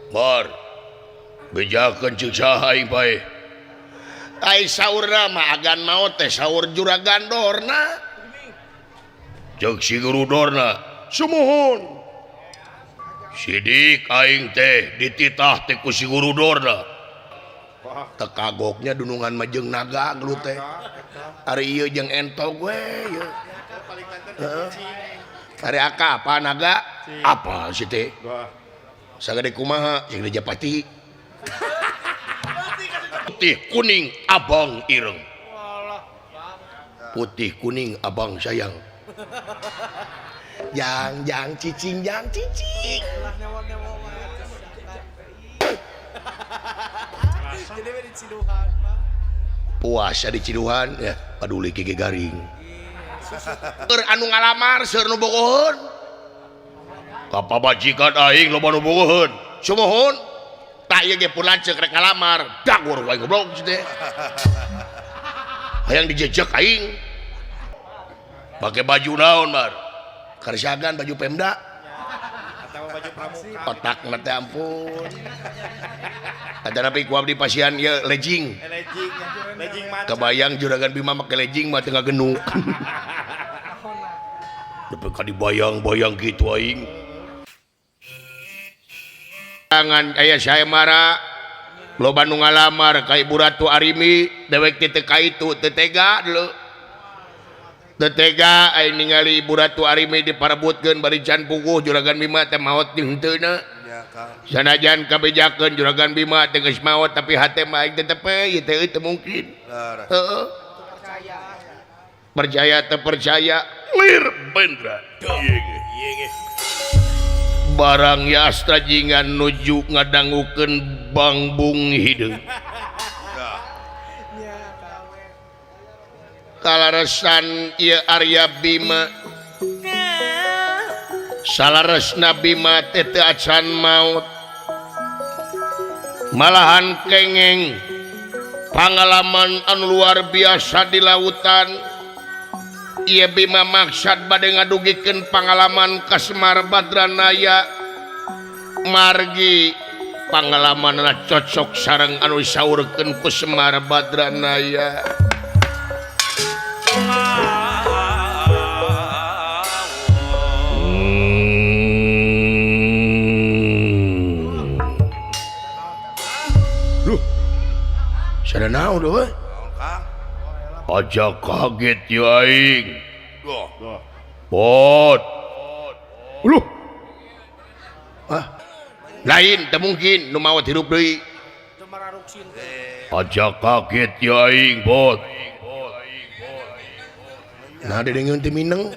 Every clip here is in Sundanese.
Bar bejakeun ceuk saha aing paeh. Ai saurna mah agan maot teh saur juragan Dorna. Ceuk si guru Dorna, sumuhun. Sidik aing teh dititah teh ku si guru Dorna. Tekagoknya dunungan mah jeung naga gelut teh. Ari ieu jeung entog we ieu. Heeh. Ari aka apa naga? Apa sih teh? Sagede kumaha jeung Japati. Putih kuning abang ireng. Putih kuning abang sayang. Jang jang cicing jang cicing. Puasa di Ciduhan ya paduli gigi garing. Keur anu ngalamar seur nu bogoheun. Ka pamajikan aing loba nu bogoheun. Sumuhun. Tak ieu ge pun lanceuk rek ngalamar. Dagur wae goblok teh. Hayang dijejek aing. Pake baju naon, Mar? Karsagan baju Pemda. Atawa baju pramuka. Otak teh ampun. Ada napi ku abdi pasian ieu legging. Legging, legging macan. Kebayang juragan Bima make legging mah teu ngagenuk. Nepi ka dibayang-bayang kitu aing. Jangan aya saya marah. Loba nu ngalamar ka Ibu Ratu Arimi dewek teh teu ka itu teu tega deuleu. Teu tega aing ningali Ibu Ratu Arimi diparebutkeun bari can puguh juragan Bima teh maot jeung henteuna. Sanajan kabejakeun juragan Bima teh geus maot tapi hate mah aing tetep we ieu teh teu mungkin. Heeh. Percaya teu percaya lir bendra. Barang yastra jingan nuju ngadangukeun bangbung hideung. Kalaresan ieu Arya Bima salaresna Bima teh teu acan maot. Malahan kengeng pangalaman anu luar biasa di lautan. Ieu Bima maksad bade ngadugikeun pangalaman ka Semar Badranaya. Margi pangalamanna cocok sareng anu disaurkeun ku Semar Badranaya. Loh, sada naon euy? Aja kaget ya aing. Pot. Loh. Ah. Lain teu mungkin nu maot hirup deui. Aja kaget ya aing, Pot. Nah dedengeun teh mineng.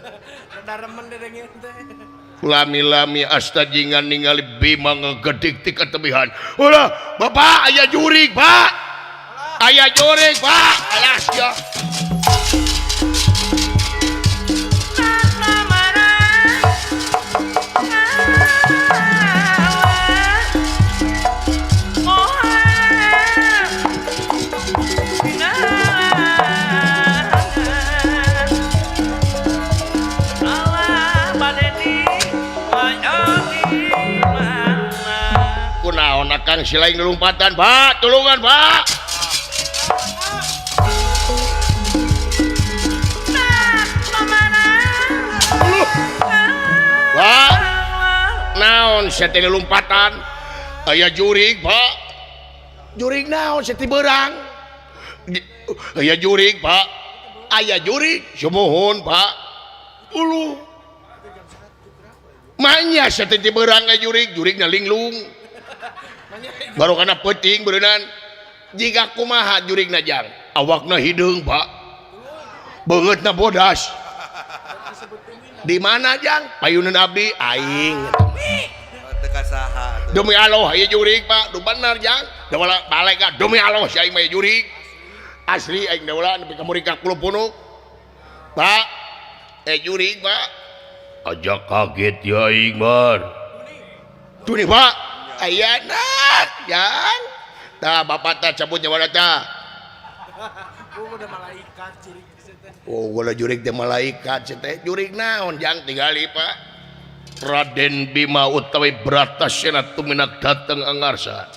Lami-lami asta jingan ningali Bima ngegedik ti katebihan. Ulah, Bapak aya jurig, Pak. Aya jurig, Pak. Alas ya. Kunaon akang silaing lompatan, Pak? Tulungan, Pak. Pak, naon sia teh lompatan? Aya jurig, Pak. Jurig naon sia teh beurang? Aya jurig, Pak. Aya jurig, sumuhun, Pak. Uluh. Manya sia teh beurang aya jurig, jurigna linglung. Baru kana peuting beureunan. Jiga kumaha jurigna jang? Awakna hideung, Pak. Beungeutna bodas. Di mana jang? Payunan abdi aing. Demi Allah aya jurig, Pak. Duh bener jang. Da balik ka demi Allah si aing mah jurig. Asli aing daula nepi ka murid ka 10 punuk. Pak, jurig, Pak. Aja kaget ya aing, Mar. Tuh nih, Pak. Aya nak, jang. Tah bapak tah cabut nyawa tah. Oh, gula jurig teh malaikat teh. Jurig naon jang tinggali, Pak. Raden Bima utawi Bratasena tuminak dateng angarsa.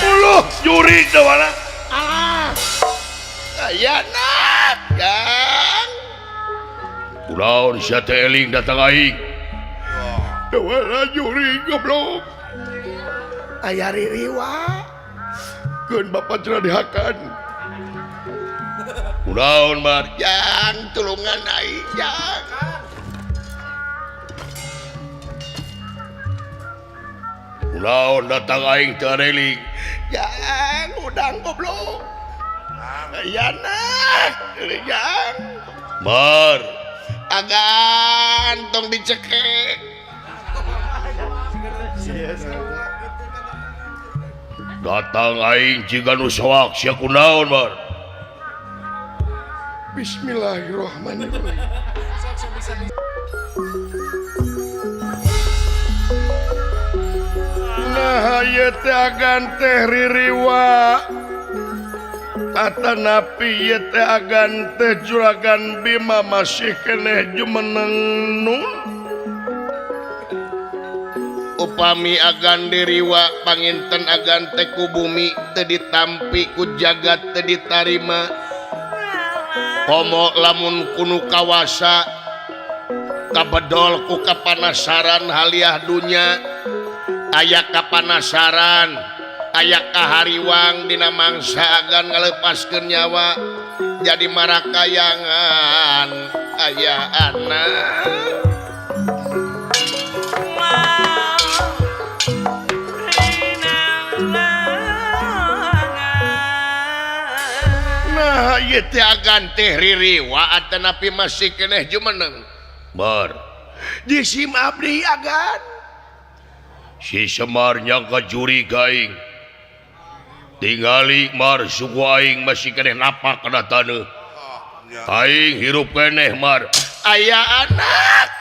Uluh jurig da wala. Alah. Aya nak, Kang. Kunaon sia teh eling datang aing. Dawala jurig goblok. Aya ririwa. Keun bapak cenah dihakan. Kunaon mar? Jang tulungan aing, jang. Kunaon datang aing teu eling. Jang udang goblok. Aya nak, jang. Mar. Agan tong dicekek. Datang aing jiga nu soak sia kunaon mar. Bismillahirrahmanirrahim. Nah ieu teh agan teh ririwa. Atanapi ieu teh agan teh Juragan Bima masih keneh jumeneng nun. Upami agan diriwa panginten agan teh ku bumi teu ditampi ku jagat teu ditarima. Komo lamun kunu kawasa kabedol ku kapanasaran haliah dunya. Aya kapanasaran, aya kahariwang dina mangsa agan ngalepaskeun nyawa jadi marakayangan aya anak. Nah ieu teh agan teh ririwa atanapi masih keneh jumeneng. Bar disim abdi agan. Si Semar nyangka jurig aing. Tingali mar suku aing masih keneh napak kana taneuh. Aing hirup keneh mar. Aya anak.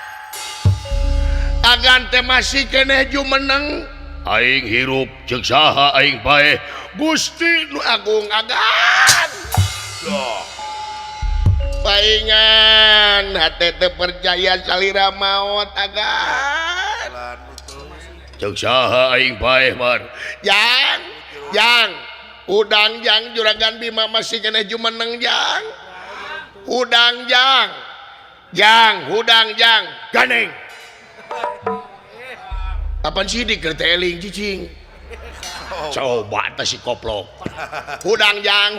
Agan teh masih keneh jumeneng. Aing hirup ceuk saha aing paeh. Gusti nu agung agan. Paingan hate teu percaya salira maot agan. Ceuk saha aing paeh mar. Jang, jang, udang jang Juragan Bima masih keneh jumeneng jang. Udang jang. Jang, hudang jang, ganeng. Kapan sidik keur teh eling cicing. Coba teh si koplok. Hudang jang,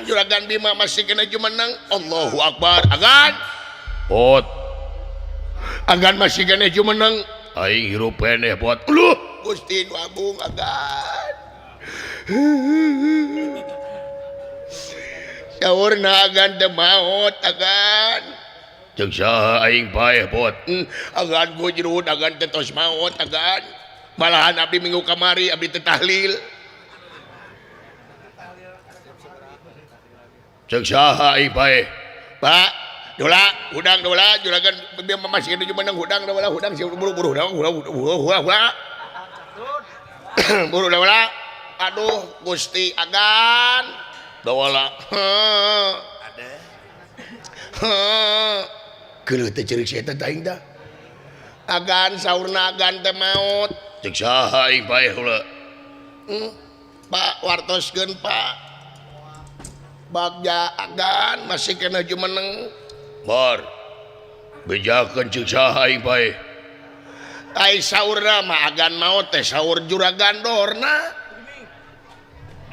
Juragan Bima masih keneh jumeneng. Allahu Akbar. Agan. Pot. Agan masih keneh jumeneng. Aing hirup keneh pot. Uluh, Gusti nu agung agan. Saurna agan teu maot agan. Ceuk saha aing paeh pot. Agan gujrud agan teh tos maot agan. Malahan abdi minggu kamari abdi teh tahlil. Ceuk saha aing paeh. Pak, dola, hudang dola, juragan Bima masih keneh jumeneng hudang dola, hudang si buru-buru hudang hudang hudang. Buru dola. Aduh, Gusti agan. Dola. Ada. Heuh. Geuleuh teh ceurik si eta teh aing tah. Agan saurna agan teh maot. Ceuk saha aing paeh heula. Pak wartoskeun Pak. Bagja agan masih keneh jumeneng. Mar. Bejakeun ceuk saha aing paeh. Ai saurna mah agan maot teh saur Juragan Dorna.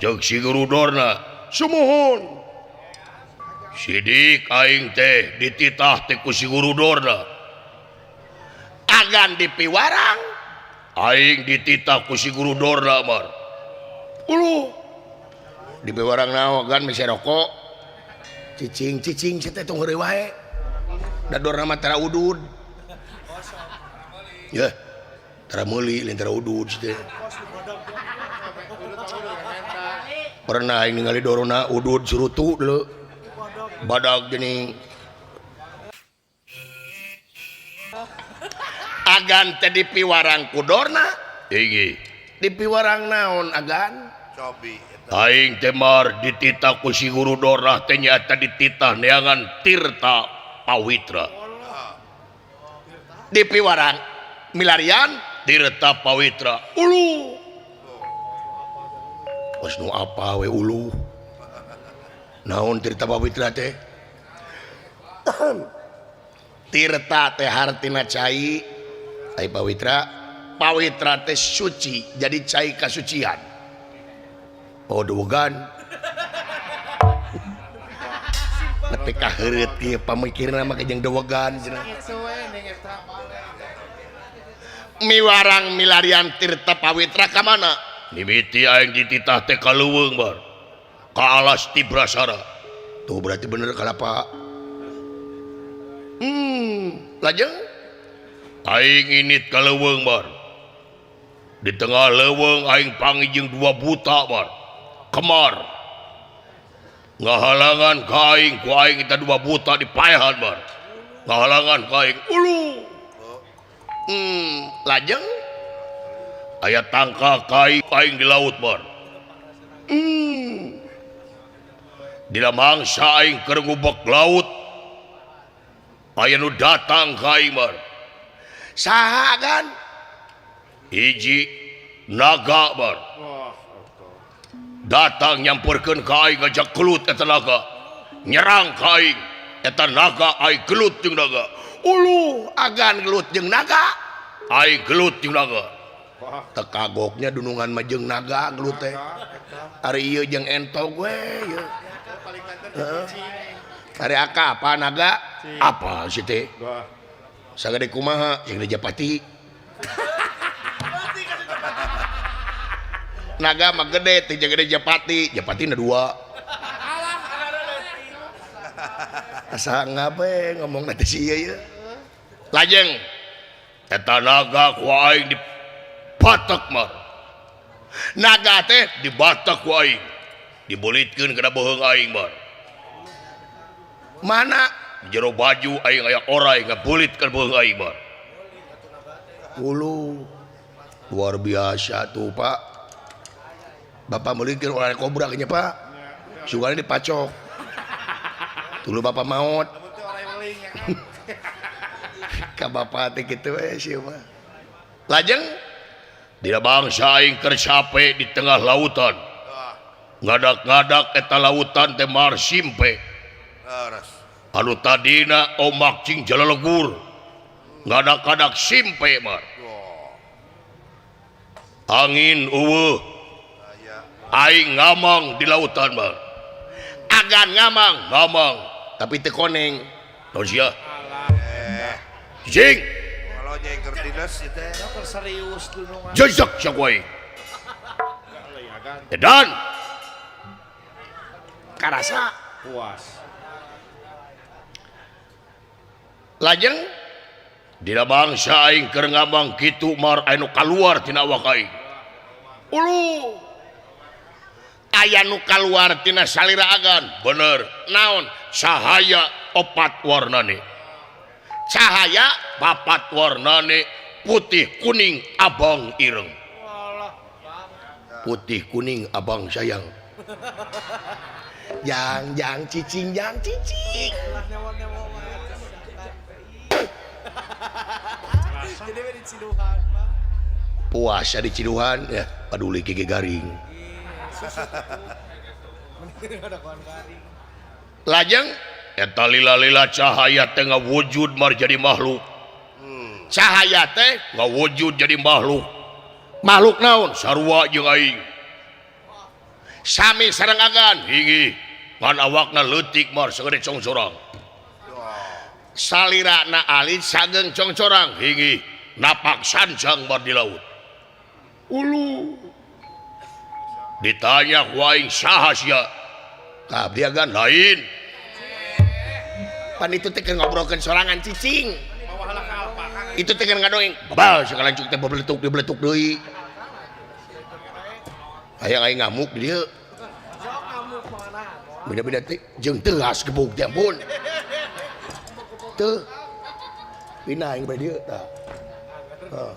Ceuk si guru Dorna, sumuhun. Sidik aing teh dititah teh ku si guru Dorna. Agan dipiwarang. Aing dititah ku si guru Dorna mar. Uluh. Dipiwarang naon agan mese rokok. Cicing cicing sia teh tong heureuy wae. Da Dorna mah tara udud. Yeuh. Tara meuli lain tara udud sia teh. Pernah aing ningali Dorna udud surutu dulu. Badag geuning. Agan teh dipiwarang ku Dorna. Inggih. Dipiwarang naon agan? Cobi. Aing teh mar dititah ku si guru Dorna teh nyaeta dititah neangan Tirta Pawitra. Dipiwarang milarian Tirta Pawitra. Ulu. Geus nu apa we ulu. Naon Tirta Pawitra teh? Tirta teh hartina cai. Ai Pawitra, Pawitra teh suci, jadi cai kasucian. Oh dugan. Nepi ka heureut ieu pamikirna mah jeung dewegan cenah. Miwarang milarian Tirta Pawitra ka mana? Mimiti aing dititah teh ka leuweung bar. Ka alas Tibrasara. Tuh berarti bener kalapa. Lajeng aing init ka leuweung bar. Di tengah leuweung aing panggih jeung dua buta bar. Kemar. Ngahalangan ka aing ku aing eta dua buta dipaehan bar. Ngahalangan ka aing ulu. Lajeng aya tangka ka aing di laut bar. Dina mangsa aing keur ngubek laut aya nu datang ka aing bar. Saha kan? Hiji naga bar. Datang nyamperkeun ka aing ngajak gelut eta naga. Nyerang ka aing eta naga aing gelut jeung naga. Ulu agan gelut jeung naga. Aing gelut jeung naga. Teu kagoknya dunungan mah jeung naga gelut teh. Ari ieu jeung entog we ieu. Heeh. Ari aka apa naga? Apa sih teh? Sagede kumaha jeung Japati. Naga mah gede teh jeung gede Japati, Japatina dua. Asa ngabe ngomong teh si ieu ieu. Lajeng eta naga ku aing dibatek mah. Naga teh dibatek ku aing. Dibulitkeun kana beuheung aing mah. Mana di jero baju aing aya orai ngabulit kana beuheung aing mah. Ulu luar biasa tuh Pak. Bapak meulikeun orai kobra nya Pak. Sugana dipacok. Tuluy bapak maot. Ka bapak teh kitu we sia mah. Lajeng dina bangsa aing keur sape di tengah lautan. Ngadak-ngadak eta lautan teh mar simpe. Anu tadina omak cing jalalegur. Ngadak-ngadak simpe mar. Angin eueuh. Aing ngamang di lautan mar. Agan ngamang, ngamang tapi teu koneng. Naon sia? Cicing. Kalau jeung keur dinas ieu teh serius dunungan. Jejak sia ku aing. Edan. Karasa puas. Lajeng dina bangsa aing keur ngamang kitu mar anu kaluar tina awak aing. Ulu. Aya nu kaluar tina salira agan. Bener. Naon? Cahaya opat warnane. Cahaya papat warnane putih kuning abang ireng. Putih kuning abang sayang. Jang jang cicing jang cicing. Puasa di Ciduhan ya, paduli gigi garing. Lajeng eta lila-lila cahaya teh ngawujud mar jadi makhluk. Cahaya teh ngawujud jadi makhluk. Makhluk naon? Sarua jeung aing. Sami sareng agan inggih. Ngan awakna leutik mar sagede congcorang. Salirana alit sageung congcorang inggih. Napak sancang mar di laut. Ulu. Ditanya ku aing saha sia? Ka abdi agan lain. Pan itu teh keur ngobrolkeun sorangan cicing. Itu teh keur ngadongeng. Babal sakalancuk teh bebeletuk dibeletuk deui. Hayang aing ngamuk di dieu. Beda-beda teh jeung tegas gebuk teh ampun. Teu. Pindah aing ba dieu tah. Heeh.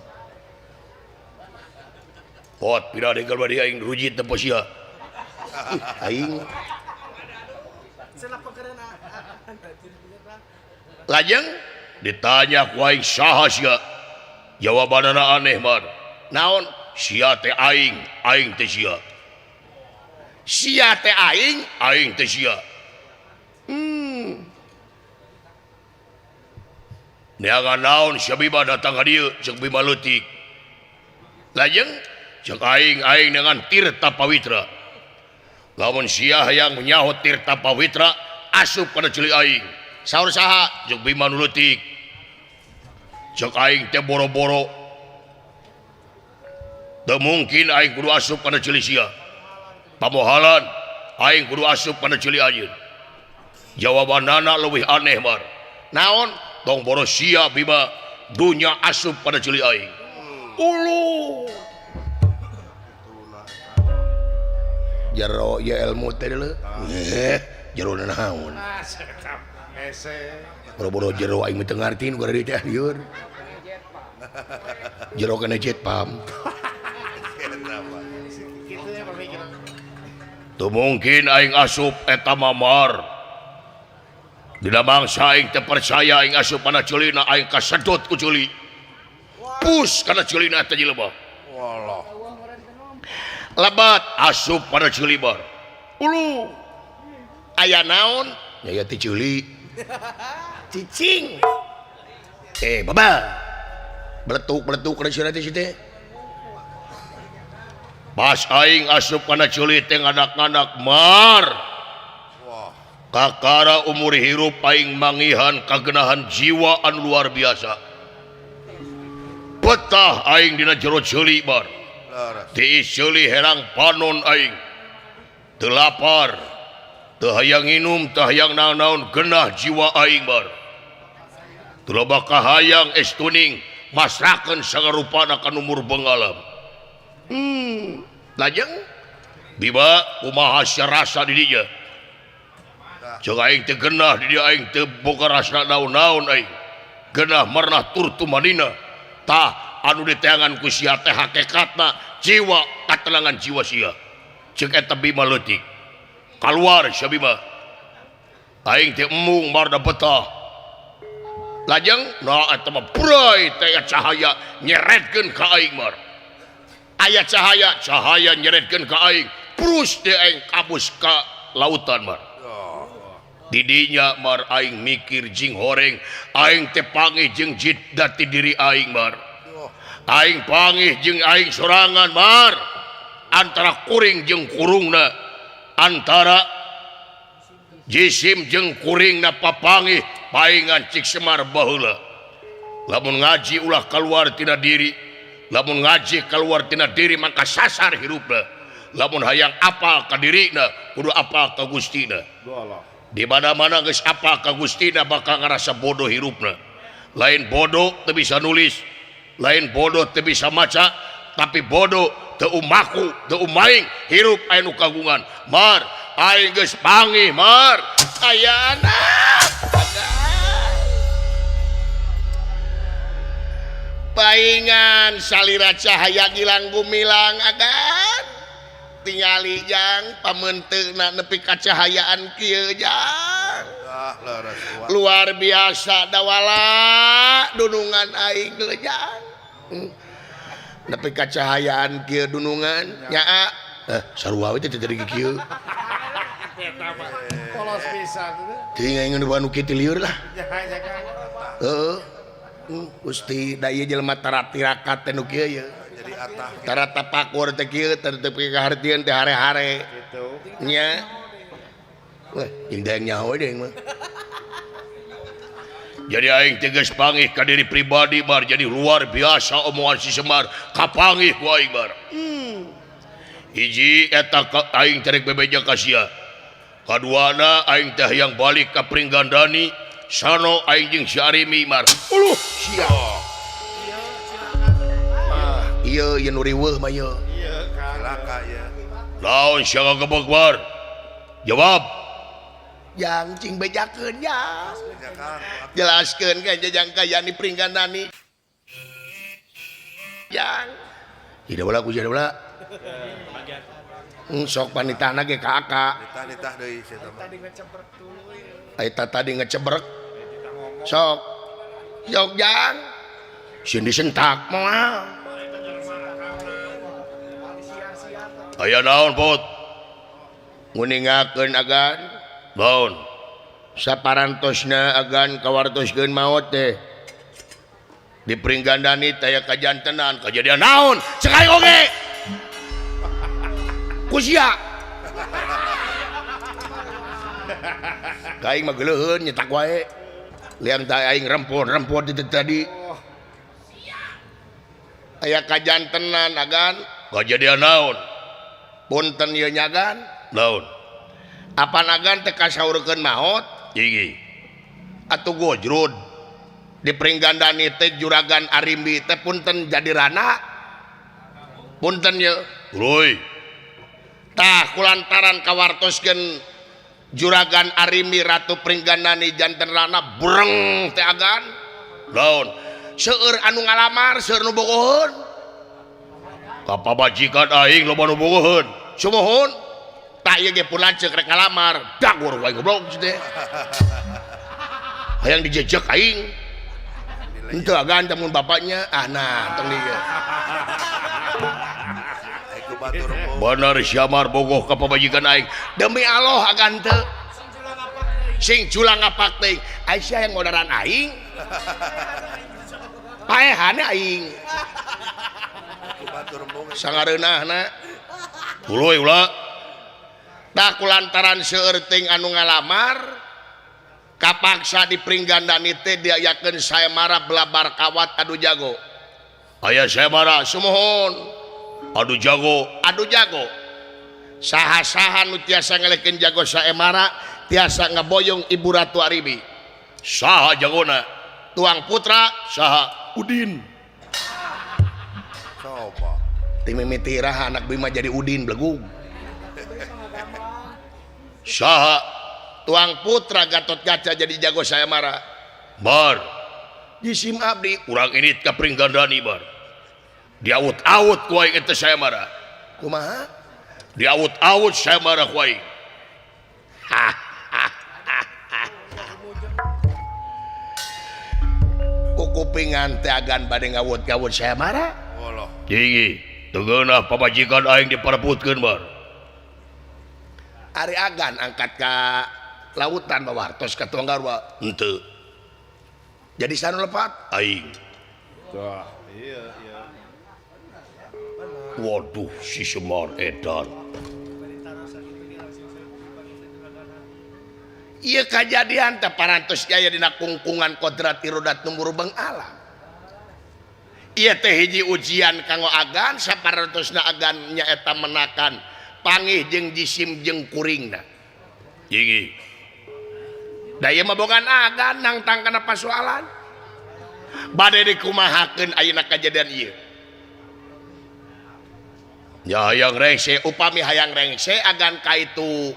Pot pindah deui ka dieu aing rujit teh sia. Aing. Lajeng ditanya ku aing saha sia? Jawabanana aneh mar. Naon? Sia teh aing, aing teh sia. Sia teh aing, aing teh sia. Neangan naon sia Bima datang ka dieu ceuk Bima leutik. Lajeng ceuk aing, aing dengan Tirta Pawitra. Lamun sia hayang nyaho Tirta Pawitra asup kana ceuli aing. Saur saha? Ceuk Bima nu leutik. Ceuk aing teh boro-boro. Teu mungkin aing kudu asup kana ceuli sia. Pamohalan aing kudu asup kana ceuli anjeun. Jawabanana leuwih aneh mar. Naon? Tong boro sia Bima dunya asup kana ceuli aing. Ulu. Jero ieu ilmu teh deuleu. Jero naon? Boro-boro jero aing mah teu ngarti nu gara teh lieur. Jero kana jet pam. Teu mungkin aing asup eta mamar. Dina mangsa aing teu percaya aing asup kana ceulina aing kasedot ku ceuli. Pus kana ceulina teh jelema. Walah. Lebat asup pada ceuli bar. Ulu. Aya naon? Nya teh ceuli. Cicing. Baba. Beletuk-beletuk kana ceulina teh si teh. Pas aing asup kana ceuli teh ngadak-ngadak mar. Kakara umur hirup aing mangihan kagenahan jiwa anu luar biasa. Betah aing dina jero ceuli bar. Tiis ceuli herang panon aing. Teu lapar, teu hayang nginum, teu hayang naon-naon genah jiwa aing bar. Teu loba kahayang es tuning masrakeun sagarupana ka umur bengalam. Lajeng Bima kumaha sia rasa di dinya? Ceuk aing teh genah di dieu aing teu boga rasa naon-naon aing. Genah marnah turtumanina. Tah anu diteangan ku sia teh hakikatna jiwa katenangan jiwa sia. Ceuk eta Bima leutik. Kaluar sia Bima. Aing teh embung marna betah. Lajeng nah eta mah burai teh cahaya nyeretkeun ka aing mar. Aya cahaya, cahaya nyeretkeun ka aing. Prus teh aing kabus ka lautan mar. Didinya mar aing mikir jing horeng, aing teh pangih jeung jati diri aing mar. Aing pangih jeung aing sorangan mar. Antara kuring jeung kurungna, antara jisim jeung kuringna papangih paingan cik Semar baheula. Lamun ngaji ulah kaluar tina diri, lamun ngaji kaluar tina diri maka sasar hirupna. Lamun hayang apal ka dirina kudu apal ka Gustina. Di mana-mana geus apal ka Gustina bakal ngarasa bodoh hirupna. Lain bodoh teu bisa nulis, lain bodoh teu bisa maca, tapi bodoh teu umaku, teu umaing hirup aya nu kagungan. Mar, aing geus pangih mar. Aya anak. Paingan salira cahaya gilang gumilang agan. Tingali jang pamenteuna nepi ka cahayaan kieu jang. Luar biasa dawala dunungan aing jang. Nepi ka cahayaan kieu dunungan nyaa. Sarua we teh jadi kieu. Polos pisan. Teuing aing nu anu kieu lieur lah. Heeh. Gusti da ieu jelema taratirakat teh nu kieu ye. Jadi atah. Taratapakur teh kieu teh teu kahartieun teh hare-hare. Kitu. Nya. Wah, jeung daeng nyaho deui mah. Jadi aing teh geus pangih ka diri pribadi bar jadi luar biasa omongan si Semar kapangih ku aing bar. Hiji eta aing teh rek bebeja ka sia. Kaduana aing teh hayang balik ka Pringgandani sano aing jeung si Arimi mar. Uluh sia. Ah, ieu ieu nu riweuh mah ieu. Ieu cilaka ieu. Laon sia ngagebeg bar? Jawab. Jang cing bejakeun jang. Jelaskeun ka jajang kayaan di Pringgandani. Jang. Tidak bola ku jadi bola. Sok panitahna ge ka aka. Nitah-nitah deui sia mah. Eta tadi ngecebrek. Sok. Sok jang. Sieun disentak moal. Aya naon Put? Nguningakeun agan. Naon? Saparantosna agan kawartoskeun maot teh. Di Pringgandani teh kajantenan kajadian naon? Cek aing oge. Ku sia. Ka aing mah geuleuheun nyetak wae. Liang teh aing rempon-rempon di tadi. Aya kajantenan agan kajadian naon? Punten ieu nyagan. Naon? Apan agan teh kasaurkeun maot? Gigi. Atuh gojrud. Di Pringgandani teh juragan Arimbi teh punten jadi rana. Punten ye. Tuluy. Tah kulantaran kawartoskeun juragan Arimbi Ratu Pringgandani janten rana breng teh agan. Naon? Seueur anu ngalamar, seueur nu bogoheun. Ka pamajikan aing loba nu bogoheun. Sumuhun. Tah ieu ge pun lanceuk rek ngalamar. Dagur wae goblok teh. Hayang dijejek aing. Henteu agan mun bapaknya. Ah nah tong dieu. Bener Syamar bogoh ka pamajikan aing. Demi Allah agan teu. Sing culang ngapak teuing. Aisyah yang ngodaran aing. Paehane aing. Sangareunahna. Tuluy ulah. Tah kulantaran seueur teuing anu ngalamar kapaksa di Pringgandani teh diayakeun sayembara belabar kawat adu jago. Aya sayembara sumuhun. Adu jago, adu jago. Saha-saha nu tiasa ngelekeun jago sayembara tiasa ngaboyong Ibu Ratu Arimbi. Saha jagona? Tuang Putra saha? Udin. Coba. Ti mimiti iraha anak Bima jadi Udin belegug. Saha? Tuang Putra Gatot Kaca jadi jago sayembara. Bar. Jisim abdi urang ini ka Pringgandani bar. Diaut-aut ku aing eta sayembara. Kumaha? Diaut-aut sayembara ku aing. Kukupingan teh agan bade ngawut-ngawut sayembara. Allah. Tinggi, teu geunah pamajikan aing diparebutkeun bar. Ari agan angkat ka lautan bawartos ka tuang garwa. Henteu. Jadi sanu lepat aing. Wah, iya iya. Waduh si Semar edan. Ieu kajadian teh parantos aya dina kungkungan kodrat irodat nu murubeng alam. Ieu teh hiji ujian kanggo agan saparantosna agan nyaeta menakan pangih jeung jisim jeung kuringna. Gigi. Da ieu mah bogan agan nangtang kana pasualan. Bade dikumahakeun ayeuna kajadian ieu. Ya hayang rengse upami hayang rengse agan kaitu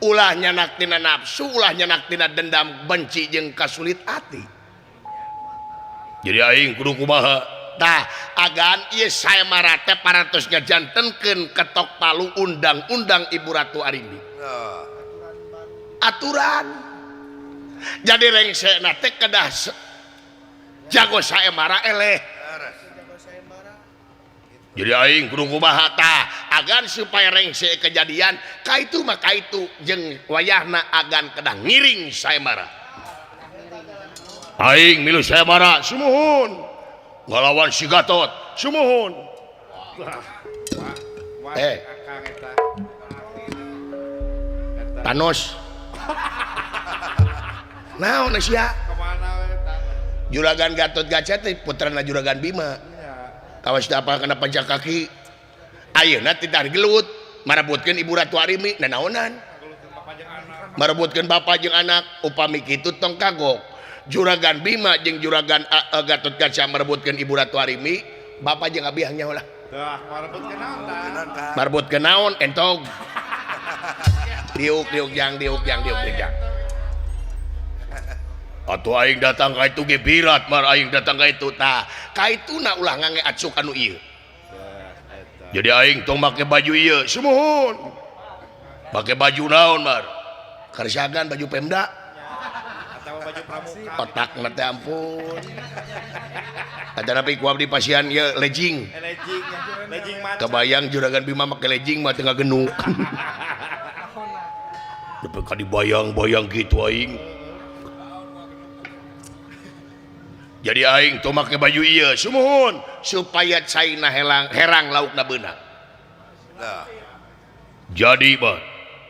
ulah nyanak tina nafsu, ulah nyanak tina dendam, benci jeung kasulit ati. Jadi aing kudu kumaha? Tah agan ieu sayembara teh parantos ngajantenkeun ketok palu undang-undang Ibu Ratu Arimbi. Aturan. Jadi rengsena teh kedah jago sayembara eleh. Jadi aing kudu kumaha tah agan supaya rengse kejadian kaitu mah kaitu jeung wayahna agan kedah ngiring sayembara. Aing milu sayembara sumuhun. Ngalawan si Gatot sumuhun. Thanos. Naon sia? Juragan Gatot Kaca teh putrana Juragan Bima. Kawas teu apal kana pajak kaki. Ayeuna titah gelut marebutkeun Ibu Ratu Arimbi nanaonan. Marebutkeun bapa jeung anak upami kitu tong kagok. Juragan Bima jeung Juragan Gatot Kaca merebutkeun Ibu Ratu Arimbi, bapa jeung abi nyaho lah. Tah, marebutkeun naon tah? Marebutkeun naon entog. Diuk diuk jang diuk jang diuk jang. Atuh aing datang ka itu ge birat mar aing datang ka itu tah. Ka ituna ulah ngange acuk anu ieu. Jadi aing tong make baju ieu, sumuhun. Make baju naon mar? Karsagan baju Pemda. Atawa baju pramuka. Otak na teh ampun. Tadapi ku abdi pasian ieu legging. Legging, legging macan. Kabayang juragan Bima make legging mah teu ngagenuk. Nepi ka dibayang-bayang kitu aing. Jadi aing tong make baju ieu, sumuhun supaya caina helang herang laukna beunang. Nah. Jadi mah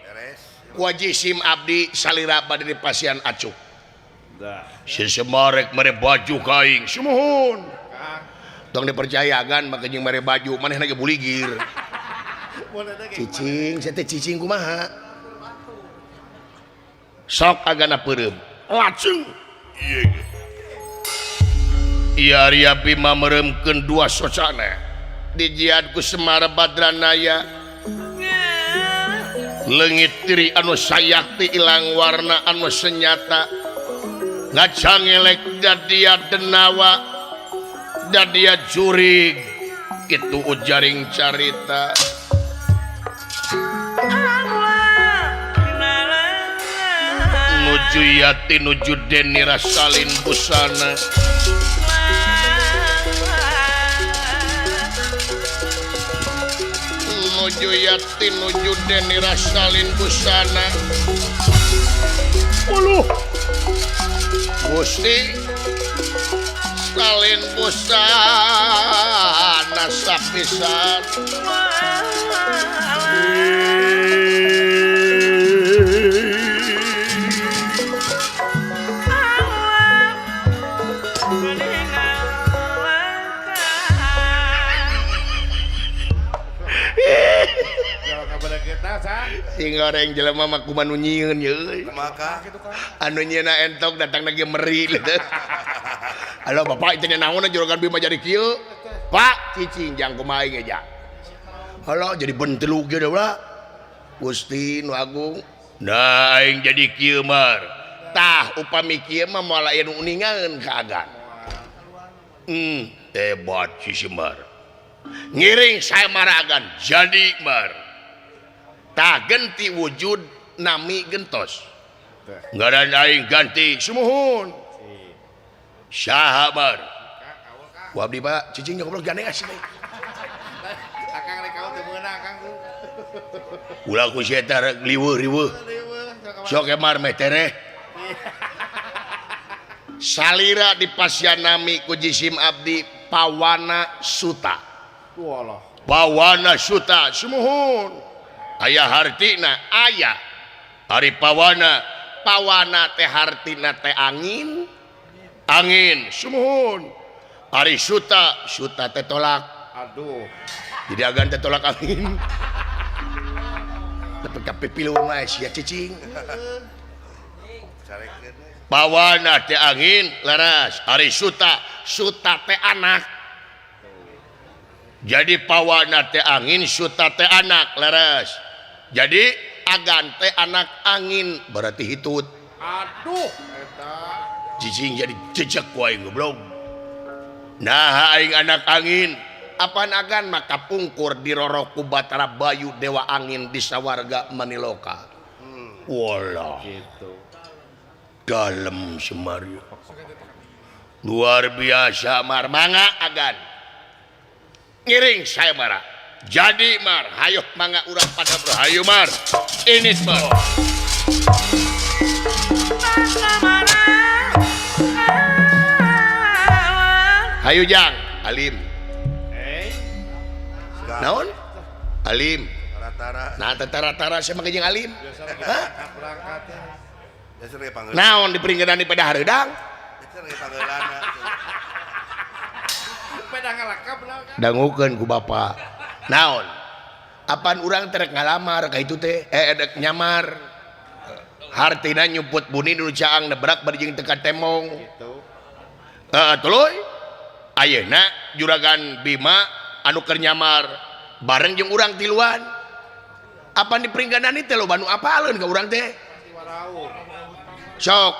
beres. Ku jisim abdi salira bade di pasian acuk. Dah. Si Semarek mere baju ka aing, sumuhun. Tong dipercaya gan make jeung mere baju manehna ge buligir. Cicing, saya teh cicing kumaha? Sok agana peureum. Lacung. Ieu ge. Iya Arya Bima meremkeun dua socana dijiad ku Semar Badranaya leungit tiri anu sayakti ilang warna anu senyata ngacangelek dadia denawa dadia jurig kitu ujaring carita nuju yati nuju deni rasalin busana nuju yati nuju deni rasalin busana uluh Gusti salin busana sapisan sing goreng jelema mah kumaha nu nyieun ye maka anu nyieuna entok datang lagi meri halo bapak itu naon juragan Bima jadi kieu pak cicing jang kumaha aing ja halo jadi benteluk ge ulah Gusti nu agung nah aing jadi kieu mar tah upami kieu mah moal aya nu uningaeun ka agan hebat si Semar ngiring saya maragan jadi mar tah genti wujud nami gentos ngaran aing ganti sumuhun saha bar ku abdi pak cicing goblok gane asli akang rek kaul teu meunang akang ulah ku sia teh rek liweuh-riweuh sok emar meh tereh salira di pasyanami ku jisim abdi pawana suta walah pawana suta sumuhun aya hartina aya ari pawana pawana teh hartina teh angin angin sumuhun ari suta suta teh tolak aduh jadi agan teh tolak angin tapi kapipiluan mah sia cicing pawana teh angin laras ari suta suta teh anak jadi pawana teh angin suta teh anak laras jadi agan teh anak angin berarti hitut aduh eta cicing jadi jejak ku aing goblok nah aing anak angin apaan agan maka pungkur dirorok ku Batara Bayu dewa angin di sawarga Maniloka walah gitu dalem Semar luar biasa mar mangga agan ngiring saya marah jadi mar hayoh mangga urang pada berhayu mar ini mar hayu jang alim naon alim nah tentara-tara saya make jeung alim hah naon diperingkeun di pada hareudang dangukeun ku bapa naon apaan urang terek ngalamar ka itu teh dek nyamar hartina nyumput buni nu caang nebrak bari jeung teu katemong gitu tuluy ayeuna juragan Bima anu keur nyamar bareng jeung urang tiluan Apa di Pringgandani teh loba nu apaleun ka urang teh? Sok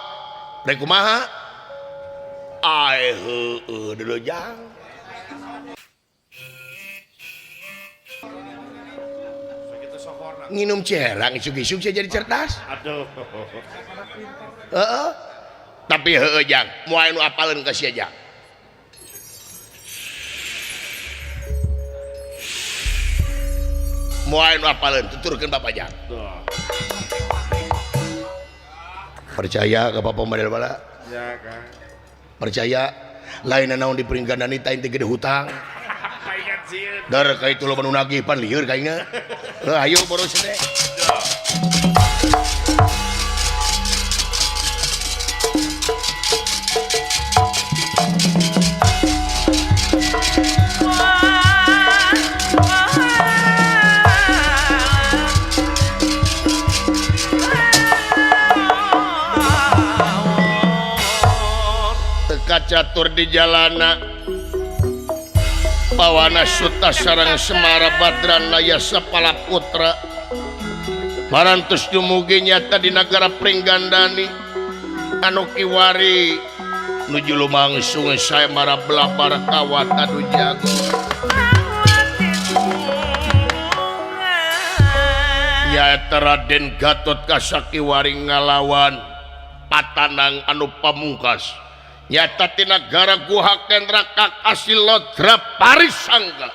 rek kumaha? Ae heueuh deuleu jang. Nginum cerang isuk-isuk saya jadi cerdas. Aduh. Heeh. Tapi heueuh jang, moal nu apaleun ka sia jang. Moal nu apaleun tuturkeun Bapak jang. Percaya ka Bapak model bala? Ya, Kang. Percaya lain naon di Pringgandani teh gede hutang. Dar ka itu loba nu nagih pan lieur ka aingna. Heuh ayo boros teh. Teka catur di jalana Pawana Suta sareng Semara Badrana Yasa Palaputra parantos dumugi nyata di nagara Pringgandani anu kiwari nuju lumangsung Semara Blabar kawat anu jago nyaeta Raden Gatot Kaca kiwari ngalawan patanang anu pamungkas nyata ti nagara Guha Kendra Kakasi Lodra Parisangga.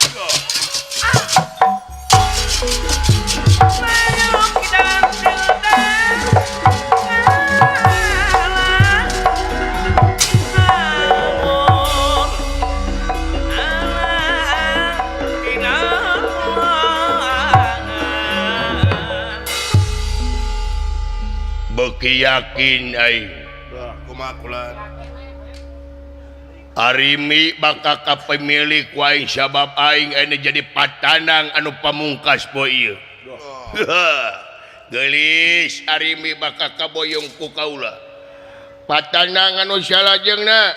Beuki yakin aing. Kumaha kula? Arimi bakal ka pemilik aing sabab aing anu jadi patanang anu pamungkas poe ieu. Geulis Arimi bakal kaboyong ku kaula. Patanang anu salajengna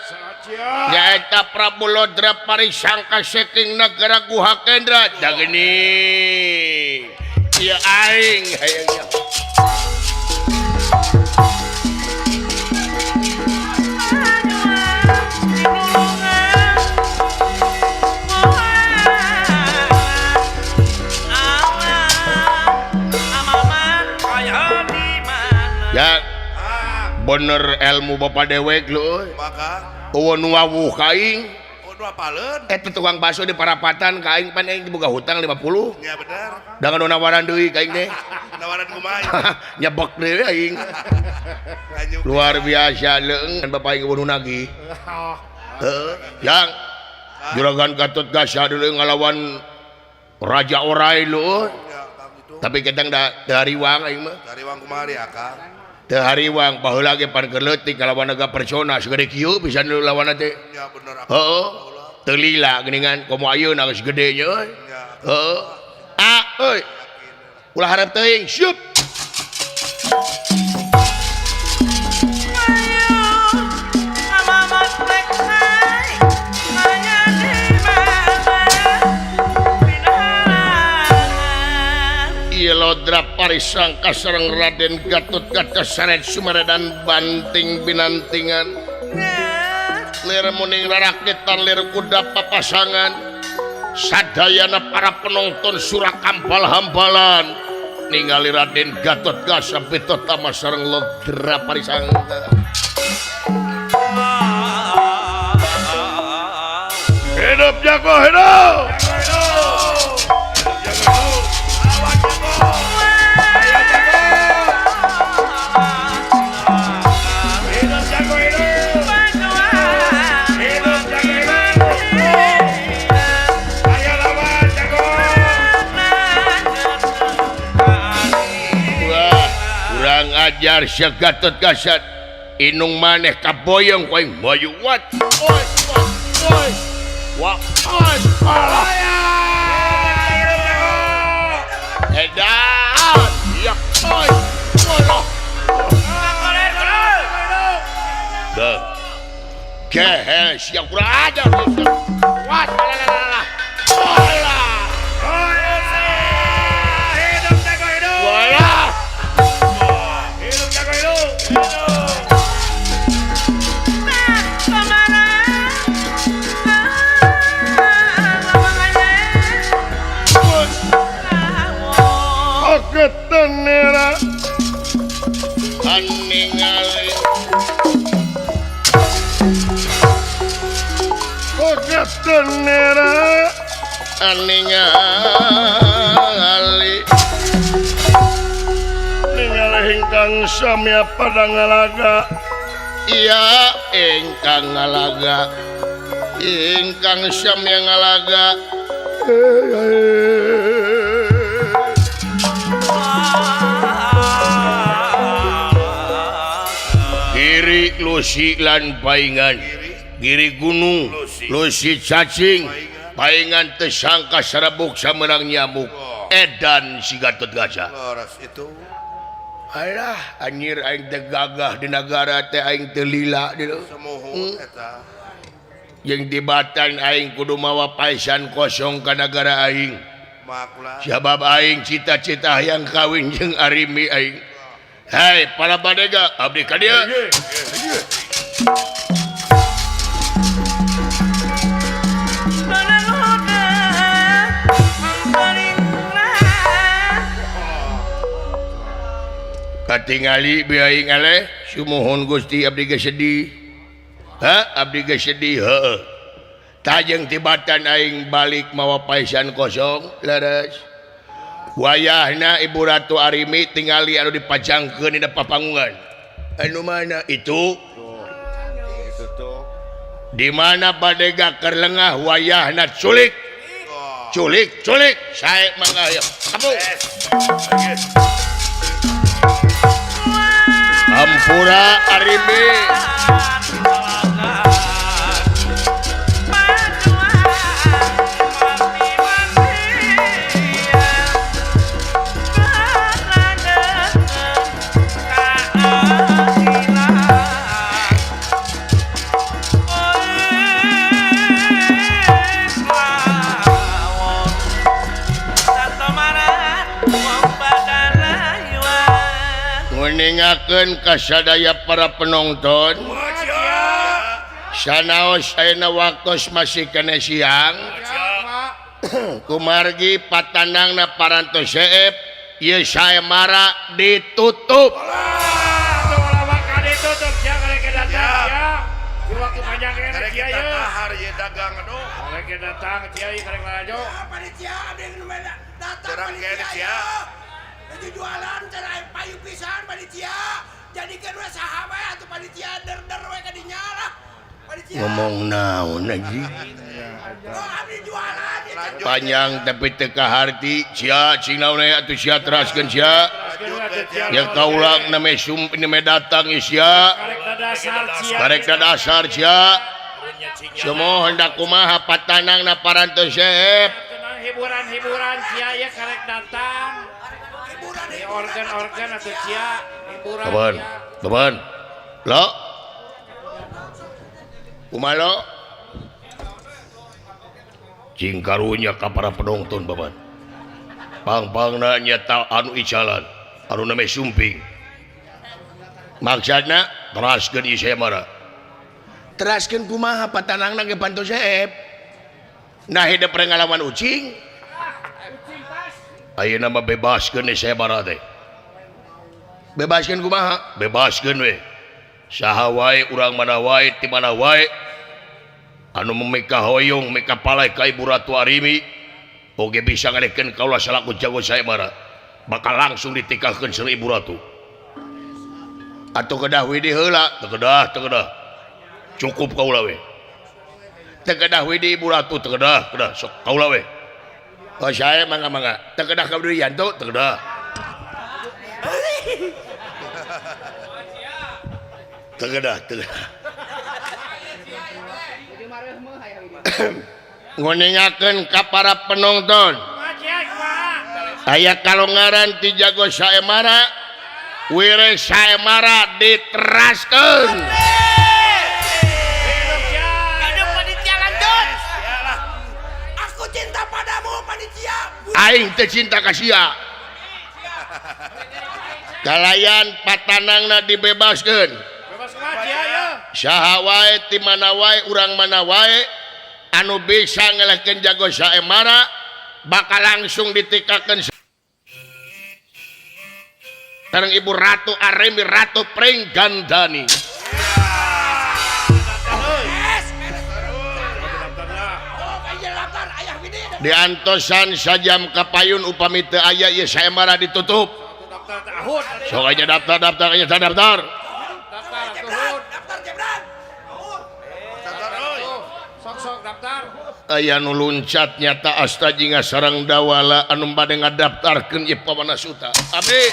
nyaeta Prabu Lodra Parisangka saking nagara Guha Kendra. Da geuning ieu aing hayang nyaho. Ya, bener ilmu bapak dewek lu. Maka eueuh nu wawuh ka aing. Oh, nu apaleun? Eta tukang bakso di parapatan ka aing pan aing diboga hutang 50. Ya bener. Dangan nu nawaran deui ka aing teh. Nawaran kumaha? Nyebek deui aing. Luar biasa leung bapak aing eueuh nu nagih. Heeh, yang Juragan Gatot Kaca dulu ngalawan Raja Orai lu. Tapi kadang da teu hariwang aing mah. Hariwang kumaha deui Akang? Teu hariwang baheula ge pan keur leutik ngalawan naga persona segede kieu pisan lu lawanna teh. Ya bener. Heeh. Teu lila geuningan komo ayeuna geus gede nya euy. Heeh. Ah euy. Ulah harap teuing, siup. Lodra Parisangka sareng Raden Gatot Kaca saret Sumeredan banting binantingan lir muning rarakitan lir kuda papasangan sadayana para penonton surakampal-hampalan ningali Raden Gatot Kaca pitotama sareng Lodra Parisangka. Hidup jago hidup. Ajar sia Gatot Kaca inung maneh kaboyong ku aing moyu wat oi oi wa oi edan ya oi oi deh kehel sia kurang ajar wat lalalala. Hidup jago hidup. Tenera ningali ningali ingkang samya pada ngalaga iya ingkang ngalaga ingkang samya ngalaga Giri Lusi lan paingan Giri gunung Lusi cacing paingan tersangka serebuk samerang nyamuk edan si Gatot Kaca. Itu alah anjir aing teh gagah di nagara teh aing teu lila eta. Jeung tibatan aing kudu mawa paisan kosong ka nagara aing. Sabab aing cita-cita hayang kawin jeung Arimi aing. Hei para badega abdi ka dieu. Katingali biaing eleh sumuhun Gusti abdi geus sedih. Ha abdi geus sedih heueuh. Tajeng tibatan aing balik mawa paisan kosong leres. Wayahna Ibu Ratu Arimi tingali anu dipajangkeun dina papanggungan. Anu mana itu? Di mana badega keur lengah wayahna culik. Culik culik sae mangga aya. Kamu. Ampura Arimi nguningakeun ka sadaya para penonton sanaos ayeuna waktos masih kene siang kumargi patanangna parantos seep ieu saemara ditutup. Jualan cara payu pisan panitia jadikeun we saha we atuh panitia der-der we ka dinya lah panitia ngomong naon anjing abdi jualan panjang tapi teu kaharti sia cing naon aya atuh sia teraskeun sia ya kaula name sum name datang sia karek dasar sia semua hendak kumaha patanangna parantos seep hiburan-hiburan sia ya karek datang organ-organ atau cia hiburan. Teman, teman. Lo. Kumaha lo? Cing karunya ka para penonton baban. Pang-pangna nyata anu icalan, anu name sumping. Maksudna teraskeun ieu saemara. Teraskeun kumaha patanangna ge pantos seep. Nah hidup pengalaman ucing. Ayeuna mah bebaskeun saemara teh. Bebaskeun kumaha? Bebaskeun we. Saha wae urang mana wae ti mana wae anu mika hoyong mika palai ka Ibu Ratu Arimi oge bisa ngalehkeun kaula salaku jago saemara bakal langsung ditikahkeun sareng Ibu Ratu. Atuh kedah widi heula, teu kedah, teu kedah. Cukup kaula we. Teu kedah widi Ibu Ratu, teu kedah, kedah sok kaula we. Oh saya mangga-mangga. Teu kedah ka Yanto, teu kedah. Teu kedah, teu kedah. Nguningakeun ka para penonton. Aya kalongaran ti jago saemara, wire saemara diteraskeun. Aing teu cinta ka sia. Kalayan patanangna dibebaskeun. Saha wae ti mana wae urang mana wae anu bisa ngelehkeun jago saemara bakal langsung ditikakeun sareng Ibu Ratu Arimi Ratu Pringgandani. Diantosan sajam kapayun upami teu aya ieu sayembara ditutup. Sok aja daftar daftar aja daftar. Daftar jebran. Sok-sok daftar. Aya nu luncat nyata asta jinga sarang dawala anu bade ngadaftarkeun ieu Pawana Suta. Abdi.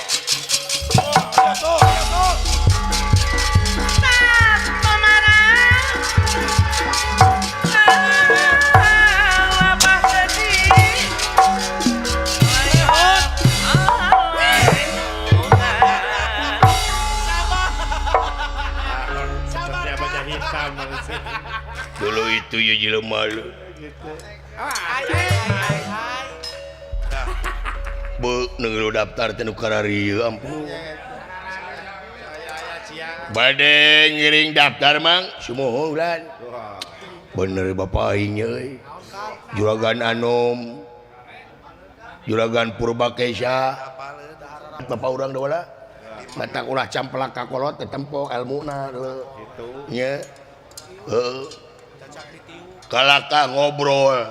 Dulu itu ya jelema lu. Be nunggu daftar teh nu kararieu ampun. Bade ngiring daftar mang sumuhun ulan. Bener bapak aing euy. Juragan Anom. Juragan Purbakesa. Bapak urang dawala. Matak ulah camplak ka kolot teh tempo elmuna leuh. Nya. Heeh. Kalaka ngobrol.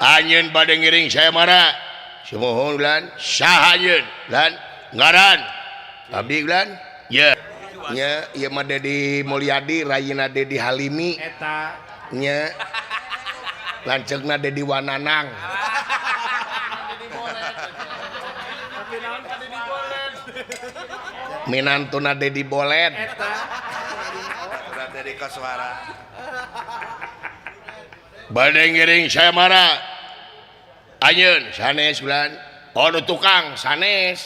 Anjeun bade ngiring saya mara. Sumuhun ulan, saha anjeun? Lan ngaran. Abdi ulan? Ye. Nya ieu mah Dedi Mulyadi, rayina Dedi Halimi. Eta. Nya. Lanceukna Dedi Wananang. Minantuna Dedi Bolen. Eta. Dedi Koswara. Bade ngiring saya mara. Anjeun sanes ulan. Oh nu tukang sanes.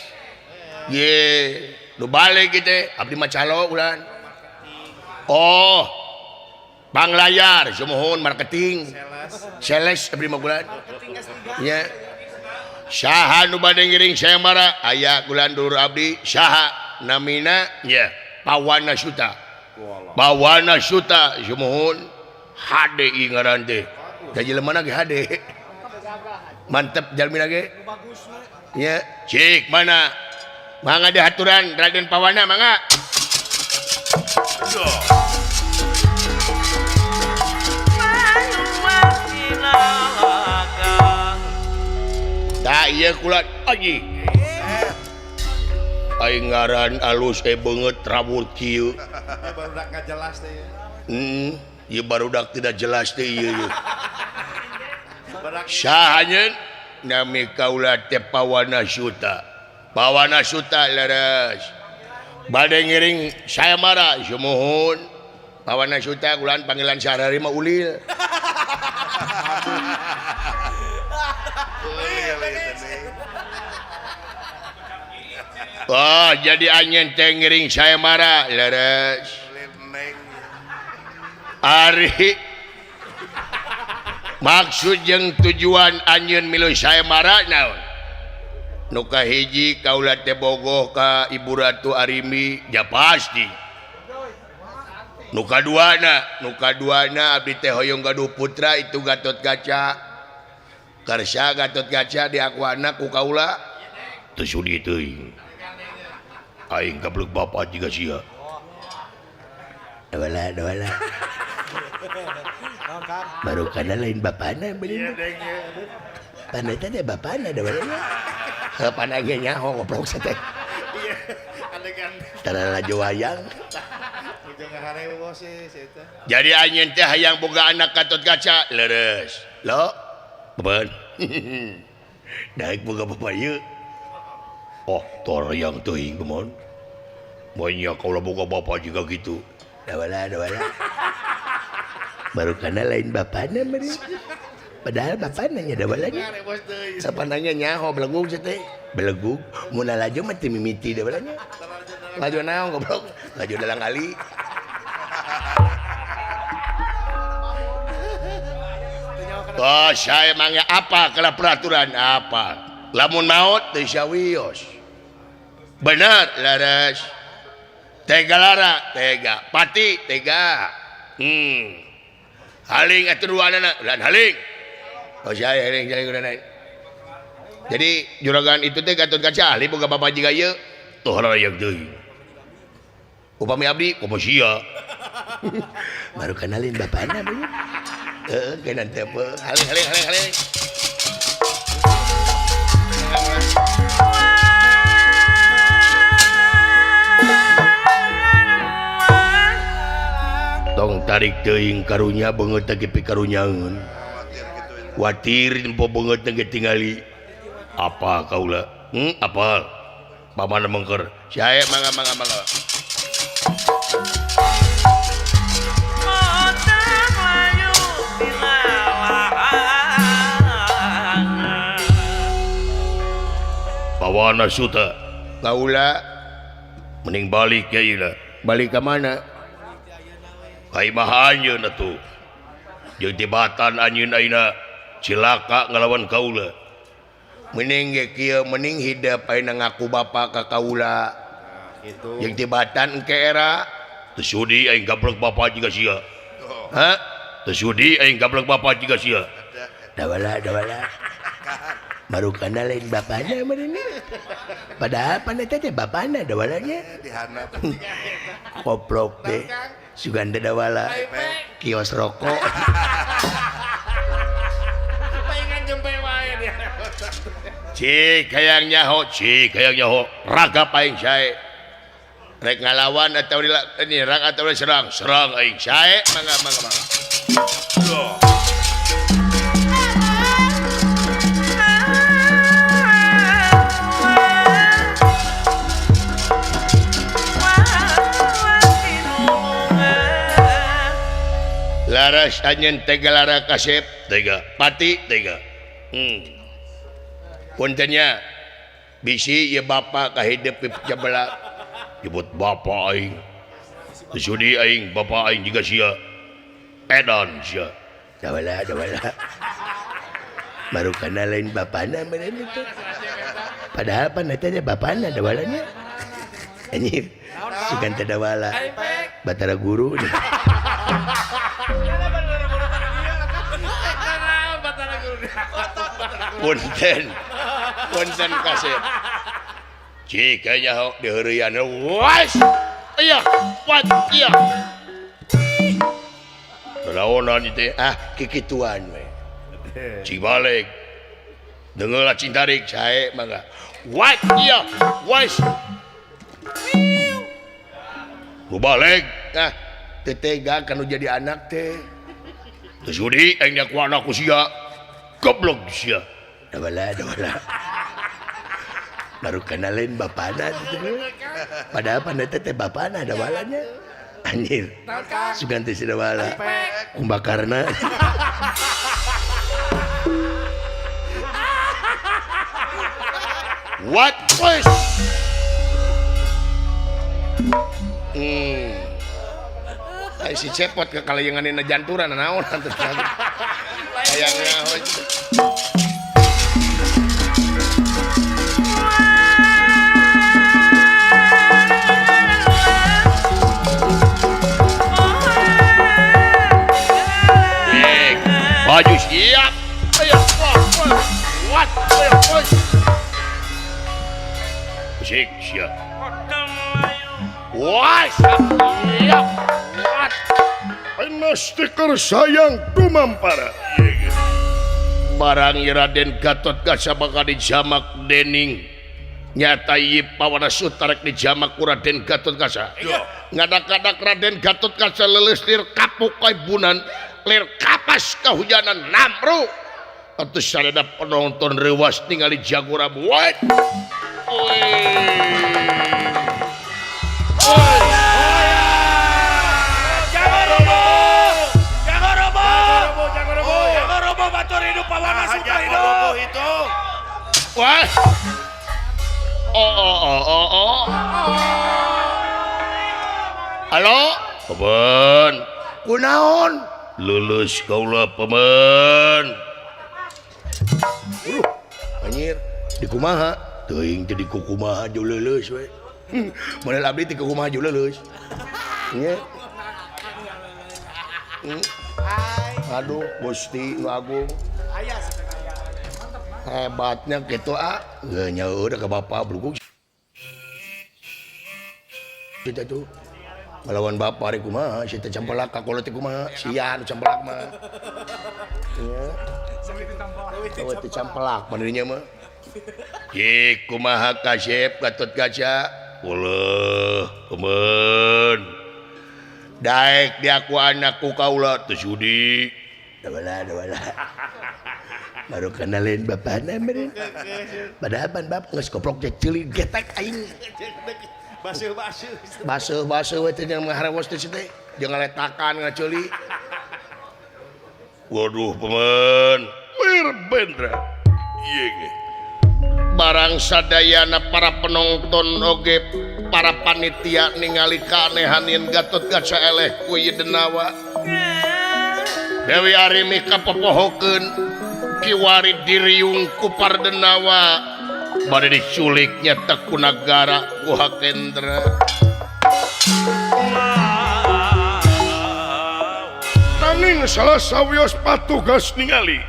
Ye, nu balik kitu abdi mah calo ulan. Oh. Panglayar sumuhun marketing. Sales abdi mah ulan. Nya. Saha nu bade ngiring saya mara? Aya ulan dulur abdi saha namina nya Pawana Suta. Pawana Suta sumuhun hade ieu ngaran teh. Da jelema ge hade. Mantep jalmina ge. Nya, cik mana? Mangga dihaturan Raden Pawana mangga. Tak ieu kula anjing. Aing ngaran alus beungeut rawur kieu. Barudak nggak jelas teh. Ieu barudak tidak jelas teh ieu. Saha anjeun? Nami kaula teh Pawana Suta. Pawana Suta leres. Bade ngiring saya mara sumuhun. Pawana Suta ulan panggilan sehari-hari mah Ulil. Oh, jadi anjeun teh ngiring saya mara leres. Ari maksud jeung tujuan anjeun milu saya mara naon? Nu kahiji kaula teh bogoh ka Ibu Ratu Arimi ja pasti. Nu kaduana abdi teh hoyong gaduh putra itu Gatot Kaca. Karsa Gatot Kaca diakuana ku kaula teu sudi teuing. Aing gablek bapa jiga sia. Dawala dawala. Baru kana lain bapana bener. Pana teh bapana dawala. Heupan ge nyaho goblok teh. Iya, adegan. Tara laju wayang. Ujung ngaharewo sih eta. Jadi anjeun teh hayang boga anak Gatot Kaca leres. Lo, beban. Daek boga bapa ieu. Oh, tor yang teuing kumaha. Banyak kaula boga bapa juga gitu. Dawala dawala. Baru kana lain bapana meureun. Padahal bapana nya dawalanya. Sapananya nyaho belegug teh. Belegug mun laju mah teu mimiti dawalanya. Laju naon goblok? Laju dalang ali. Oh, saya mangga apa kalau peraturan apa? Lamun maot teu sawios. Bener leres. Tega lara, tega. Pati, tega. Haling atuh duanana, ulan haling. Oh, saya haling haling ulan. Jadi juragan itu teh Gatot Kaca ahli boga bapa jiga ieu. Tuh harayang deui. Upami abdi komo sia. Baru kenalin bapana bener. Heeh, kenan teh hale hale hale hale. Tong tarik teuing karunya beungeut teh pikarunyaeun. Kuatir nempo beungeut teh tingali. Apa kaula? Apal? Paman mengker. Sae mangga mangga mangga. Pawana Suta kaula mending balik ya ieu. Balik ka mana? Ka imah anjeun atuh. Jeung tibatan anjeun ayeuna cilaka ngalawan kaula. Mending ge kieu mending hidep ayeuna ngaku bapa ka kaula. Kitu. Jeung tibatan engke era teu sudi aing gablek bapa jiga sia. Hah? Teu sudi aing gablek bapa jiga sia. Dawala dawala. Baru kana lain bapana meureun. Padahal pan eta teh bapana dawalanya. Koplok teh sugan teh dawala. Kios rokok. Paingan jempe wae dia. Cik hayang nyaho, cik hayang nyaho. Raga paing sae. Rek ngalawan atau nyerang atau serang, serang aing sae mangga mangga mangga. Laras anjeun tega lara kasep tega pati tega. Puntennya bisi ieu bapa ka hidup jabala nyebut bapa aing. Teu sudi aing bapa aing jiga sia. Edan sia. Dawala dawala. Baru kana lain bapana meureun itu. Padahal pan eta teh bapana dawalanya. Anjir. Sugan teh dawala. Batara guru. Punten. Punten kasep. Cik nyaho diheureuyan. Was. Iya, wat iya. Laonan ieu ah kikituan we. Cik balik. Dengeula cing tarik sae mangga. Wat iya, was. Nu balik. Ah, teu tega kanu jadi anak teh. Teu sudi aing ku anak ku sia. Goblok sia. Dawala dawala. Baru kana lain bapana gitu. Padahal pan eta teh bapana dawalanya. Anjir. Sugan teh si dawala. Kumbakarna. What was? Ai si cepot ke kalayanganna janturan naon atuh. Hayang nyaho. Baju siap. Ayo, what? Ayo, Sik siap. Wah, siap. What? Panastiker sayang tumampara. Barang Raden Gatot Kaca bakal dijamak dening nyata ieu Pawana Suta rek dijamak ku Raden Gatot Kaca. Ngadak-ngadak Raden Gatot Kaca leuleus lir kapuk kaibunan lir kapas kahujanan namru. Atuh sareda penonton reuwas ningali jagora buat. Oi. Oi. Itu. Wah. Oh oh oh oh oh. Halo, Paman. Kunaon? Lulus kaula paman. Anjir, di kumaha? Teuing teh di kumaha jeung leuleus we. Model abdi teh kumaha jeung leuleus. Nya. Aduh, Gusti nu agung. Hebatnya gitu ah. Gak nyaur ke bapak belukuk. Kita tuh Ngalawan bapak rek kumaha sia teh campelak ka kolot teh kumaha sia nu campelak mah. Nya. Sawe teh campelak mandinya mah. Ye kumaha kasep Gatot Kaca? Uleuh, kemen. Daek diaku anakku kaula teu sudi. Dawala dawala. Baru kenalin bapana meureun. Padahal ban bap geus koplok teh ceuli getek aing. Basuh-basuh. Basuh-basuh we teh jeung ngaharewos teh teh. Jeung ngaletakan ngaceuli. Waduh paman, Wirbendra. Ieu ge. Barang sadayana para penonton oge para panitia ningali kaanehan yen Gatot Kaca eleh ku ieu denawa. Dewi Arimi kapopohokeun kiwari diriung ku Pardenawa bade diculik nyata ku nagara Guha Kendra. Nanging salah sawios patugas ningali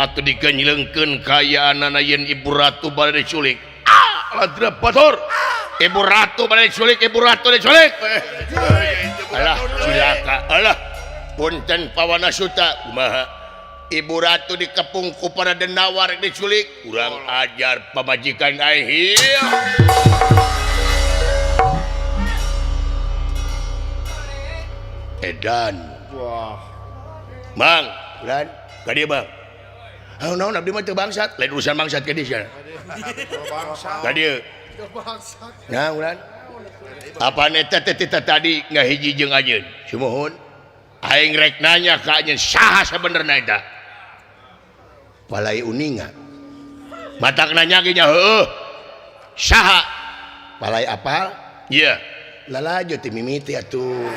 atuh digenjlengkeun kaayaanana yen Ibu Ratu bade diculik. Ah, ladra bator. Ibu Ratu bade diculik, Ibu Ratu diculik. Alah cilaka, alah punten Pawana Suta kumaha? Ibu Ratu dikepung ku para denawa rek diculik. Kurang ajar pamajikan aing. Edan. Wah. Mang, ulan ka dieu Bang. Heuh naon abdi mah teu bangsat, lain urusan bangsat ka dieu sia. Ka dieu. Nah, ulan. Apaan eta teh tadi ngahiji jeung anjeun? Sumuhun. Aing rek nanya ka anjeun saha sabenerna eta? Palai uninga. Matak nanya ge nya heueuh. Saha? Palai apal? Ieu. Lalajo teh mimiti atuh.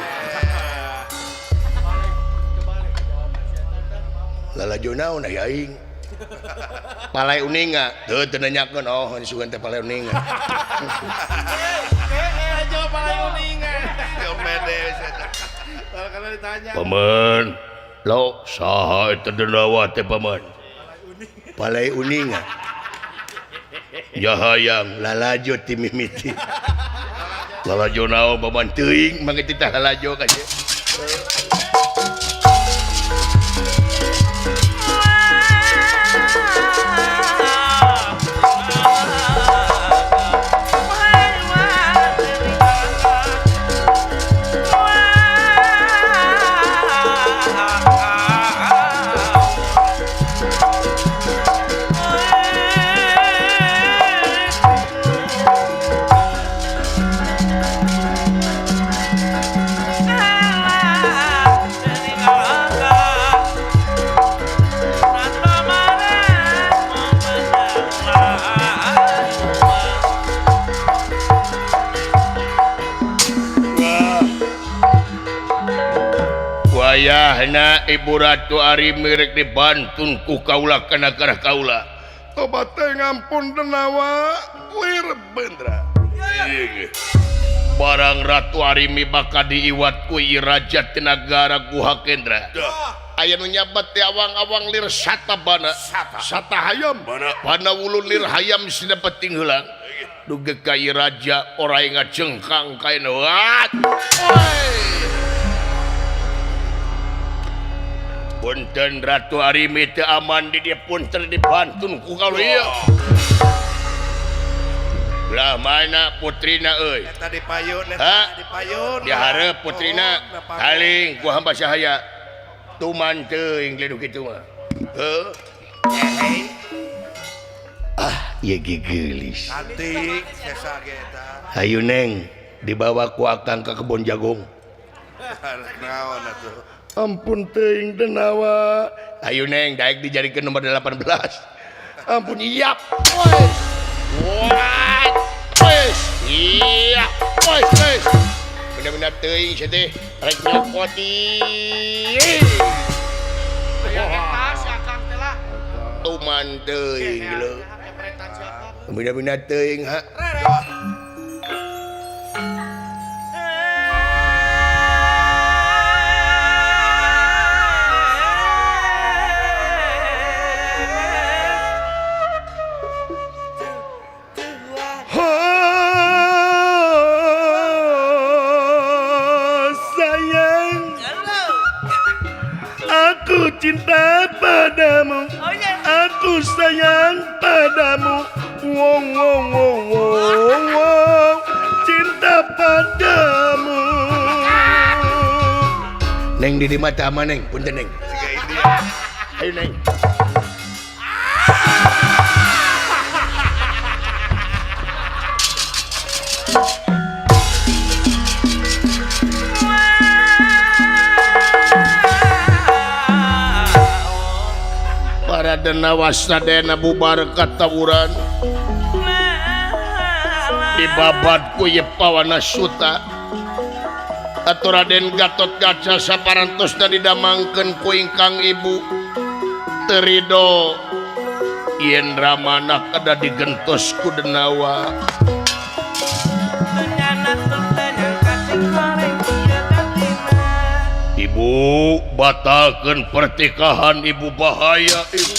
Lalajo naon aya aing? Palai uninga. Teu teu nanyakeun oh sugan teh palai uninga. Lalajo palai uninga. Paman, lo saha eta denawa teh paman? Palai uninga. Jahayang lalajo ti mimiti. Lalajo naon paman teuing mangke titah lalajo ka dieu. Wayahna Ibu Ratu Arimi rek dibantun ku kaula kana garah kaula. Tobat teh ngampun denawa Wirbendra. Barang Ratu Arimi bakal diiwat ku ieu raja ti nagara Guha Kendra. Aya nu nyabat teh awang-awang lir satabana. Sata hayam. Bana wulu lir hayam sina penting heulang. Dugi ka ieu raja orai ngajengkang kaena. Wat. Punten Ratu Arimi teu aman di dieu punten dibantun ku kaula ieu. Belah mana putrina euy? Eta di payun, eta di payun. Dihareup putrina. Taling ku hamba sahaya. Tuman teuing leduh kitu mah. Heuh. Ah, ieu ge geulis. Cantik sesa ge eta. Hayu Neng, dibawa ku akang ka kebon jagung. Naon atuh? Ampun teuing denawa. Ayo Neng, daek dijadikeun nomor 18. Ampun iap. Wah. Wes. Iya. Wes, wes. Bener-bener teuing sia teh. Rek nyokot ieu. Aya eta si akang teh lah. Tuman teuing leuh. Bener-bener teuing ha. cinta padamu. Aku sayang padamu. Wow wow wow wow wow. Cinta padamu. Neng di mata ama neng, punten neng. Ayo neng. Para denawasadena bubar katawuran dibabat ku ye pawana suta atau Raden Gatot Kaca saparantosna didamangkeun ku ingkang ibu terido yen Ramana kada digentos ku denawa. Ibu batalkeun pernikahan ibu bahaya ibu.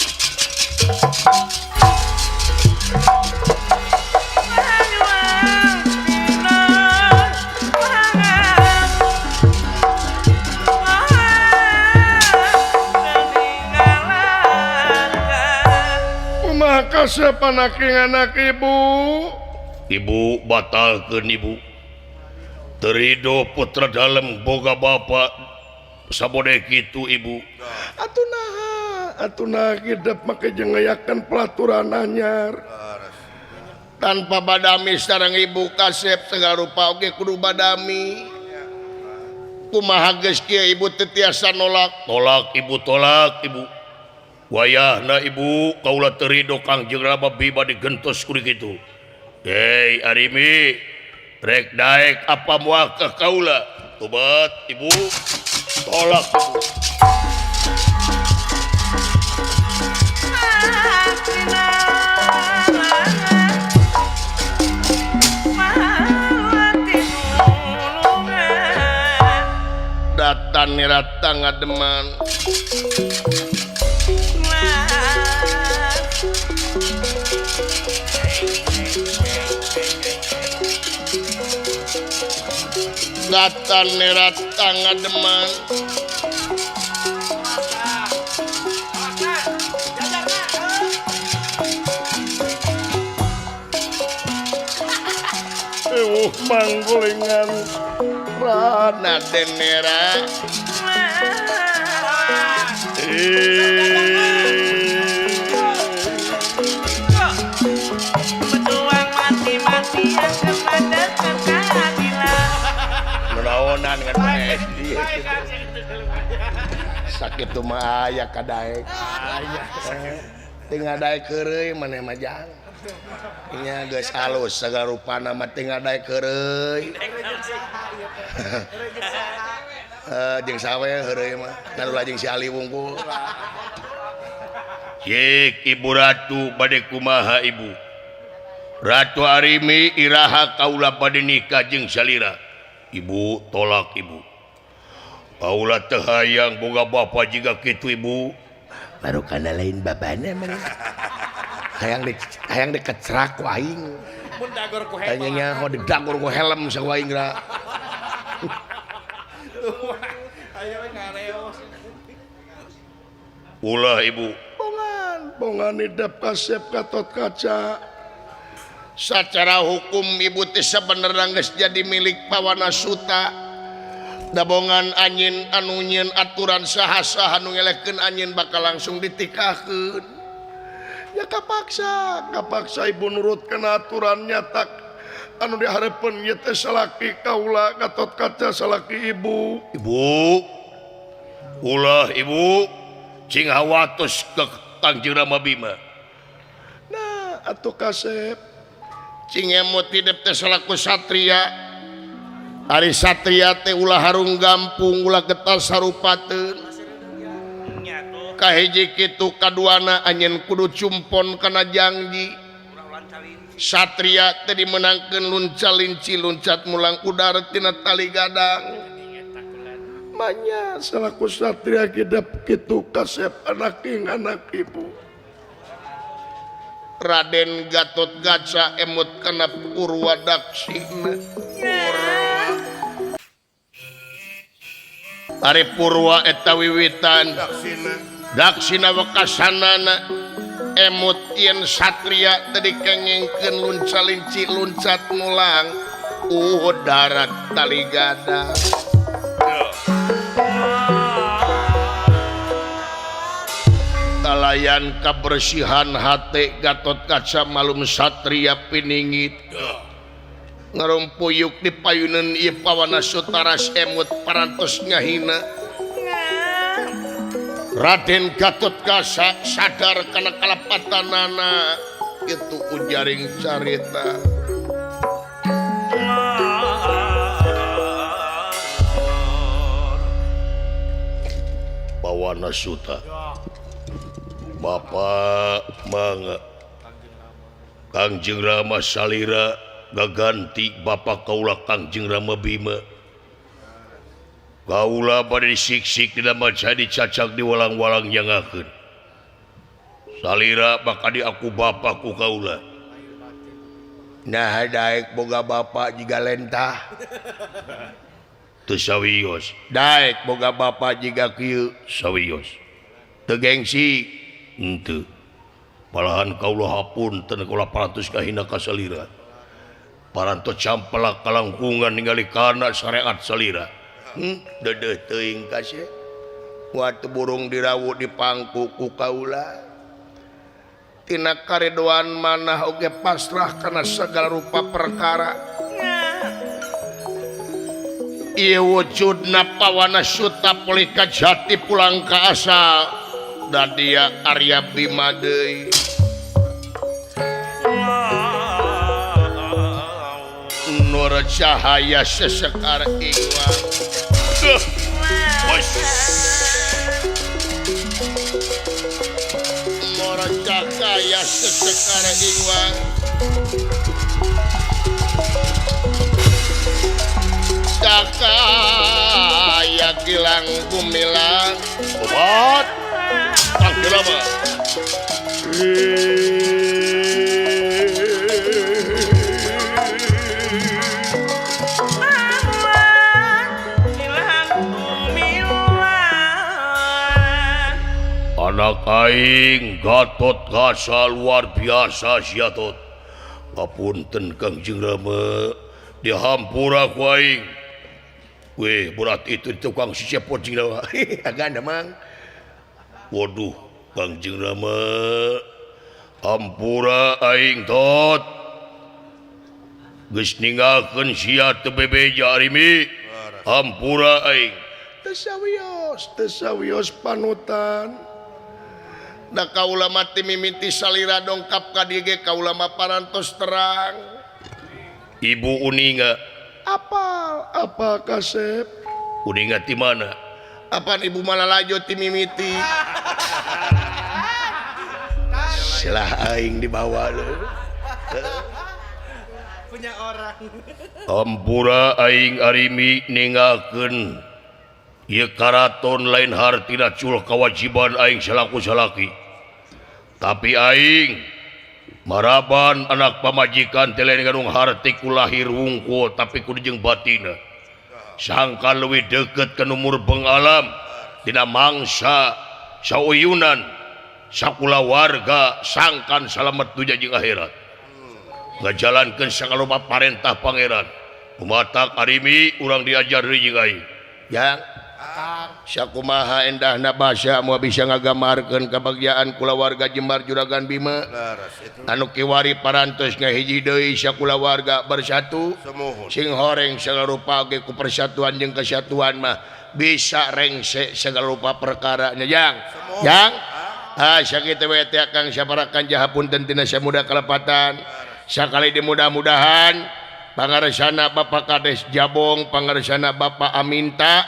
Maka siapa anak ibu? Ibu batalkeun ibu. Terido putra dalem boga bapak sabode kitu ibu. Atuh naha hidep make jeung ngayakeun pelaturan anyar. Tanpa badami sareng ibu kasep segala rupa oge kudu badami. Kumaha geus kieu ibu teu tiasa nolak. Tolak ibu, tolak ibu. Wayahna ibu kaula teu rido Kangjeng Rama Bima digentos kudu kitu. Hei Arimi, rek daek apa moal ka kaula? Tobat ibu, tolak ibu. Datan nirata ngademan. Datan nirata ngademan. Ewuh manggulingan Raden Nera. Berjuang mati-matian kepada keadilan. Neraonan kan SD. Sakit tuh mah aya kadaek. Teu ngadaek heureuy maneh mah jang. Nya geus halus sagala rupana mah teu ngadaek heureuy. Jeung sawe heureuy mah narulah jeung si Ali wungkul. Cik Ibu Ratu bade kumaha ibu? Ratu Arimi iraha kaula bade nikah jeung salira. Ibu tolak ibu. Kaula teu hayang boga bapa jiga kitu ibu. Baru kana lain babana mah. Hayang dikecerak ku aing. Mun dagor ku helm. Tanya nyaho didagor ku helm sa aing ra. Ulah ibu. Bongan, bongan idep kasep Gatot Kaca. Secara hukum ibu teh sabenerna geus jadi milik Pawana Suta. Dabongan anjeun anu nyieun aturan saha-saha nu ngelehkeun anjeun bakal langsung ditikahkeun. Ya kapaksa ibu nurutkeun aturan nyatak anu dihareupeun ieu teh salaki kaula Gatot Kaca salaki ibu. Ibu, ulah ibu cing hawatos ke Kangjeng Rama Bima. Nah, atuh kasep cing emot hidep teh salaku satria. Ari satria teh ulah harung gampung, ulah getas sarupateun. Kahiji kitu kaduana anjeun kudu cumpon kana janji. Satria teh dimenangkeun lunca linci luncat mulang udar tina tali gadang. Manya salaku satria hidep kitu kasep anak ing anak ibu. Raden Gatot Kaca emut kana Purwadaksina. Ari Purwa eta wiwitan Daksina. Daksina wekasanana emut yen satria tadi kengengkeun lunca-linci luncat mulang darat taligada. Talayan kabersihan hate Gatot Kaca malum satria piningit. Ngarumpuyuk di payunan ieu pawana sutaras emut parantos ngahina. Raden Gatot Kaca sadar kana kalepatanana itu ujaring carita. Pawana Suta Bapak mangga Kangjeng Rama salira gaganti Bapak kaula Kangjeng Rama Bima. Kaula bade disiksik dina maca dicacak di walang-walang nyangakeun. Salira bakal diaku bapak ku kaula. Nah daek boga bapak jiga lentah. Teu sawios. Daek boga bapak jiga kieu sawios. Teu gengsi henteu. Malahan kaula hapunten kaula parantos kahina ka salira. Parantos campelak kalangkungan ningali kana syariat salira. Dedeh teuing kasih waktu burung dirawu di pangku ku kaula. Tina karedoan manah oge pasrah kana segala rupa perkara. Ieu wujudna pawana suta pulih ka jati pulang ka asal da dia Arya Bima deui. Nur cahaya sesekar ingwang. Nur cahaya sesekar ingwang. Cahaya gilang gumilang. Obat panggil apa? Anak aing Gatot Kaca luar biasa sia tot. Papunten Kangjeng Rama dihampura ku aing. Weh berat itu tukang si cepot jeung Rama. Agana mang. Waduh Kangjeng Rama hampura aing tot. Geus ninggalkeun sia teu bebeja arimi. Hampura aing. Teu sawios, teu sawios panutan. Da kaula mati mimiti salira dongkap ka dieu ge kaula mah parantos terang. Ibu uninga apal apa kasep? Uninga ti mana? Apaan ibu malalajo ti mimiti? Silah aing dibawa lho. Punya orang. Ampura aing arimi ninggalkeun ieu karaton lain hartina cul kewajiban aing salaku salaki. Tapi aing maraban anak pamajikan teh lain ngandung harti ku lahir wungkul tapi kudu jeung batina. Sangka leuwih deukeut ka nu murbeng alam dina mangsa sauyunan sakulawarga sangkan salamet dunya jeung akhirat. Ngajalankeun sagala parentah pangeran. Kumatak arimi urang diajar deui jeung aing. Yang sakumaha endahna basa moal bisa ngagamarkeun kabagjaan kulawarga Jembar Juragan Bima. Anu kiwari parantos ngahiji deui sakulawarga bersatu. Sing horeng sagala rupa ge ku persatuan jeung kesatuan mah bisa rengse segala rupa perkara nya jang. Jang. Ah sakitu we teh Kang saparakan jahapunten tina samuda kalepatan. Sakali di mudah-mudahan pangaresana Bapak Kades Jabong, pangaresana Bapak Aminta,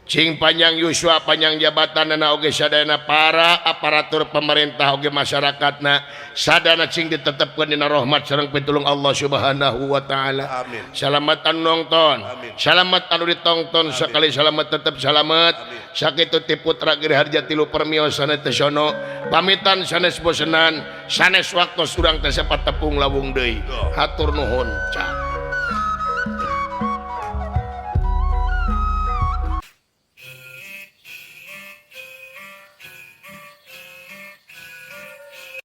cing panjang yuswa panjang jabatanana oge sadayana para aparatur pemerintah oge masyarakatna sadana cing ditetepkeun dina rahmat sareng pitulung Allah Subhanahu wa taala. Amin. Salamat anu nonton, salamat anu ditongton, sekali salamat tetep salamat. Sakitu ti putra Giri Harja tilu permios sanes tesono pamitan sanes bosenan sanes waktos urang teh sapat tepung lawung deui. Hatur nuhun. Cak.